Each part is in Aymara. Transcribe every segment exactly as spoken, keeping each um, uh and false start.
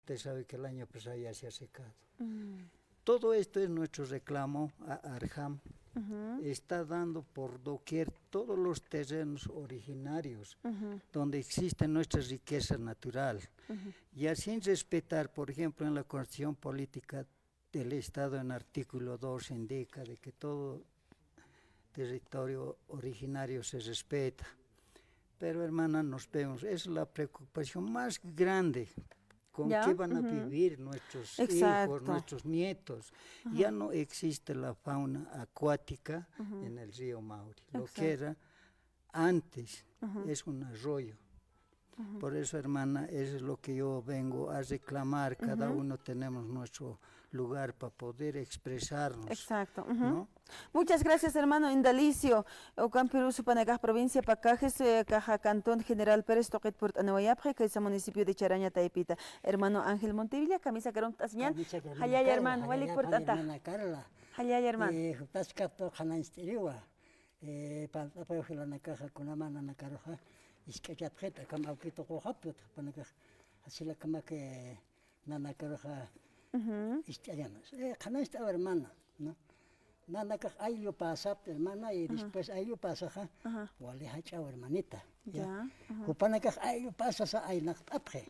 Usted sabe que el año pasado ya se ha secado. Todo esto es nuestro reclamo a Arjam. Está dando por doquier todos los terrenos originarios donde existe nuestra riqueza natural. Ya sin respetar, por ejemplo, en la Constitución Política del Estado, en artículo dos, indica de que todo territorio originario se respeta. Pero, hermana, nos vemos. Es la preocupación más grande. ¿Con qué van a vivir nuestros hijos, nuestros nietos? Ya no existe la fauna acuática en el río Mauri. Lo que era antes es un arroyo. Por eso, hermana, eso es lo que yo vengo a reclamar. Cada uno tenemos nuestro lugar para poder expresarnos. Exacto. ¿No? Muchas gracias, hermano Indalicio. Ukampirusa jupanakax provincia Pacajes, eh, caja cantón General Pérez tuqit purt'aniwayapxi, kaysa municipio de Charaña taypita. Hermano Ángel Montevilla, kamisaki arunt'asiñan. Jallalla, hermano, walik purt'ata. Jallalla, hermano. Eh, jutas kaptu qhanañcht'iriwa. Eh, parlt'apaw jilanakaxa kunama nanakaruxa isk'achapxita, akham awki tuquxapxta jupanakax. Así la kama que nanakaruxa isk'achanas. Eh, qhanañcht'aw hermana, ¿no? Nanakax ayllu pasapxta hermana, y después ayllu pasaxa wali jach'aw hermanita, ¿ya? Jupanakax ayllu pasasa aynaqt'apxi.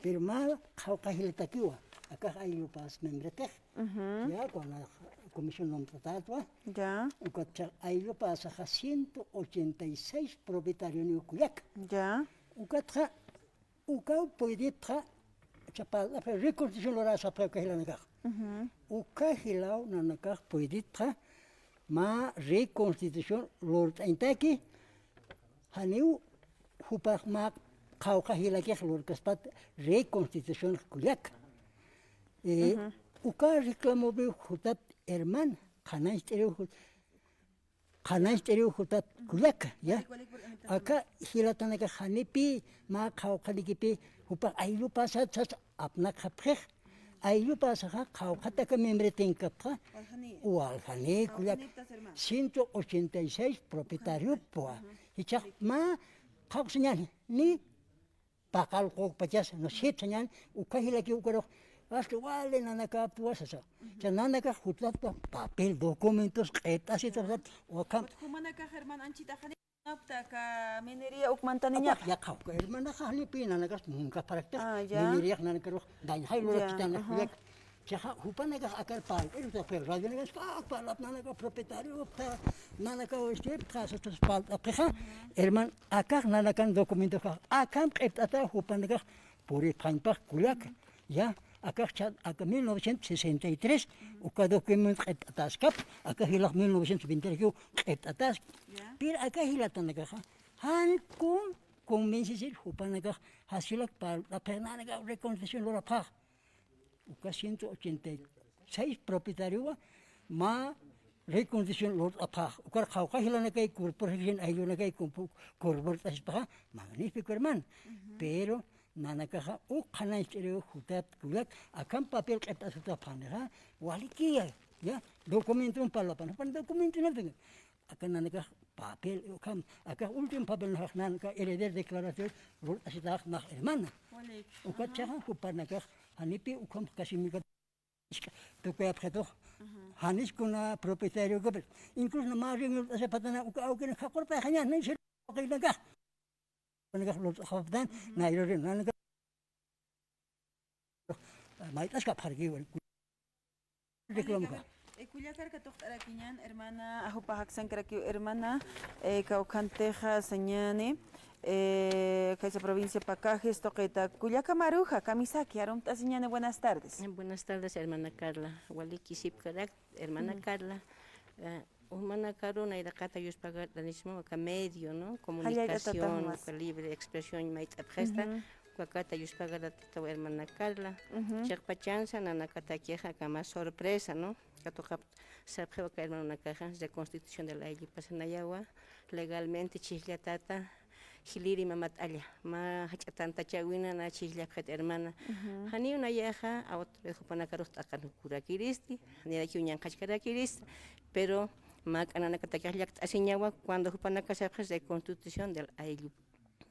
Pero mä qhawqha jilatakiwa, akax ayllu pas membretix. Ya, con la comisión nombrada, ya. Ukat ayllu pasaxa ciento ochenta y seis propietarioniw kullaka. Ya. Ukatxa, ukaw puyditxa, cha parlt'apxi reconstrucción lurasapxi uka jilanakax. Uka jilaw nanakax puyditxa, mä reconstitución lurt'añtaki, janiw jupax mä qhawqha jilakix lurkaspat reconstitución kullaka. Eh, uka reclamowiw jutat hermana, qhanañcht'iriw jut-, qhanañcht'iriw jutat kullaka, ¿ya? Aka jilatanakax janipï mä qhawqhanikipi jupax ayllu pasat sas apnakxapxix. Ayllu pasaxa qhawqhata aka membretinkapxa waljani kullaka, ciento ochenta y seis propietariopwa. Jichhax mä qhawqsiñani, ni paqallqukpachasa, no sipsañani, uka jilaki ukarux, hasta wali nanakapwa sasa. Cha nanakax jutatwa papel, documentos q'ipt'asitwa, ukham. Jumanakax, hermano, anchitaxani. Apta aka minería ukmantaniñapa. Apaq, yaqha, uka hermanaxa janipï nanakas munkaparakta. Ah, ya. Minería nanakarux dañjay lurakistana, ajá. Kullaka. Chaxa jupanakax akar parlt'ir, uta, pero radionakas kaq parlap nanaka propietario, uta, nanaka este, uta, uta, parlt'apxixa, hermano, akax nanakan documento kax, akham q'ipt'ata jupanakax puripxañpax kullaka. Ya, akax cha-, aka mil novecientos sesenta y tres, uka documento q'ipt'ataskap, aka jilax mil novecientos veinte kiw q'ipt'atask. Ya. Pero aka jilatanakaxa, jan con-, convencesir jupanakax, jasilak parlt'apxi nanaka reconstrucción lurapxax. Uka ciento ochenta y seis propietariwa, mä reconstrucción lurt'apxax. Ukar qhawqha jilanakay corporación ayllunakay corpo-, corport'asispaxa, magnífico, hermano. Pero nanakaxa uk qhanañcht'iriw jutat kullaka, akham papel q'ipt'asitapxanixa, walikiya, ya, documenton parlapxani, jupan documentonapxi. Aka nanakax papel, ukham, aka último papel nax nanaka heredero declaración lurt'asitax nax hermana. Walik. Ukat chaxa jupanakax, janipï ukham casi mil Isk'a, tukuyapxitux, janis kuna propietario kapis. Incluso na mä rin lurt'asipatana uka awkin khaqurpayxaña, na isir waqinakax. Kunakax lurt'asipatan, na iruri, nanakax mayt'askapxarkiwa. Reclamo ka. Eh, kullakar katuqt'arakiñan, hermana, ajupax aksankarakiw, hermana, eh, kawkhantixa sañani. Eh, kaysa provincia Pacajes, tuqita kullaka Maruja, kamisaki, arunt'asiñani, buenas tardes. Eh, buenas tardes, hermana Carla. Walikiy sipkarak, hermana Carla. Eh, umanakaru nayraqata yuspagart'anisma aka medio, ¿no? Comunicación, aka libre expresión mayt'apxista, ukakata yuspagart'ataw, hermana Carla. Chiqpachansa nanakatakixa aka mä sorpresa, ¿no? Katuqap sapxiw aka hermanonakaxa, reconstitución de la ayllu pasa nayawa, legalmente chhijllatata, jiliri mamat alla, mä jach'a tantachäwina na chhijllapxit hermana. Janiw nayaxa, a otro jupanakarux t'aqanukurakiristi, janirakiw ñanqhachkarakiristi, pero mä k'ananakatakix llakt'asiñawa, cuando jupanakax sapxi reconstitución del ayllu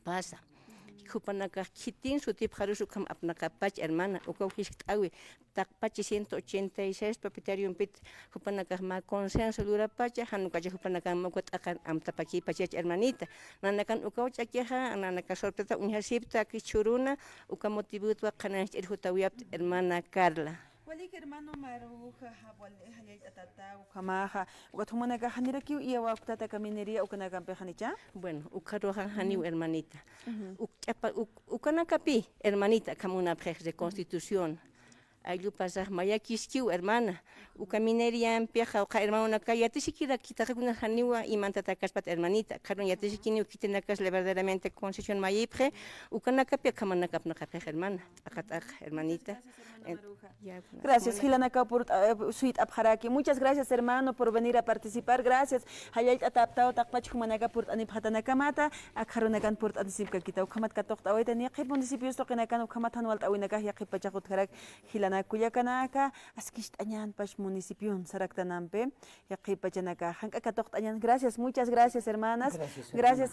pasa. Jupanakax khitin sutipxarus ukham apnaqapach, hermana, ukaw jiskt'awi, taqpachi ciento ochenta y seis propietariumpit, jupanakax mä consenso lurapacha, jan ukacha jupanakan mä uka t'aqan amtapakipachach, hermanita. Nanakan ukaw ch'akixa, nanaka sorpresa uñjasipta, akis chhuruna, uka motivutwa qhanañcht'ir jutawiyapta, hermana Carla. Walik hermano Maruja, ja, wal, eh, jallallt'atata, ukhamaxa, ukat jumanakax janirakiw iyawapktata aka minería ukanakampix, janicha? Bueno, ukxaruxa janiw, hermanita. Uk ch'apa, uk, ukanakapi, hermanita, akham munapxix reconstitución. Ayllupasax mayakiskiw, hermana. Uka mineriampixa, uka hermanonaka yatisikirakitakakuna janiwa imantatakaspat, hermanita. Kharun yatisikiniw khitinakas verdaderamente concesión mayipxi, ukanakapi akhamanakapnaqapxix, hermana. T'aqat'aq, hermanita. Muchas gracias, hermana Maruja. Ya, gracias, jilanakaw purt'a-, eh, suyt'apxaraki. Muchas gracias, hermano, por venir a participar. Gracias. Jallallt'ataptaw taqpach jumanaka purt'anipxatanakamata, akxarunakan purt'anisipkakita. Ukhamat katuqt'awaytan yaqhip municipios tuqinakan, ukhamat jan walt'awinakax yaqhip pachax utjarak jilanak kullakanaka, askicht'añanpash municipion saraktanampi, yaqhip pachanaka, jan katuqt'añan. Gracias, muchas gracias, hermanas. Gracias, hermana. Gracias,